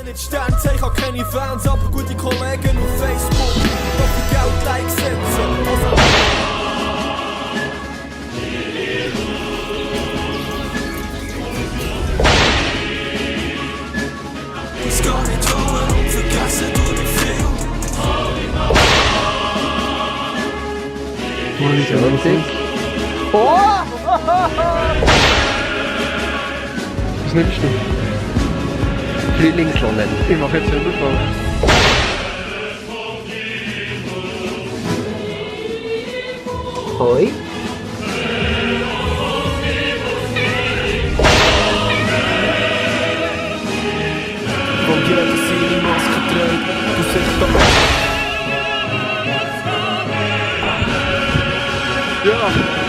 bin nicht Sternzeichen, ich hab keine Fans, aber gute Kollegen auf Facebook. Doch für Geld Likes setzen. Ich kann nicht trauen und vergessen du den Film. Oh! Was nimmst du? Frühlingssonne. Ich mache jetzt selber Frage. Hoi. Von jeder seine Maske trägt, du siehst doch. Ja!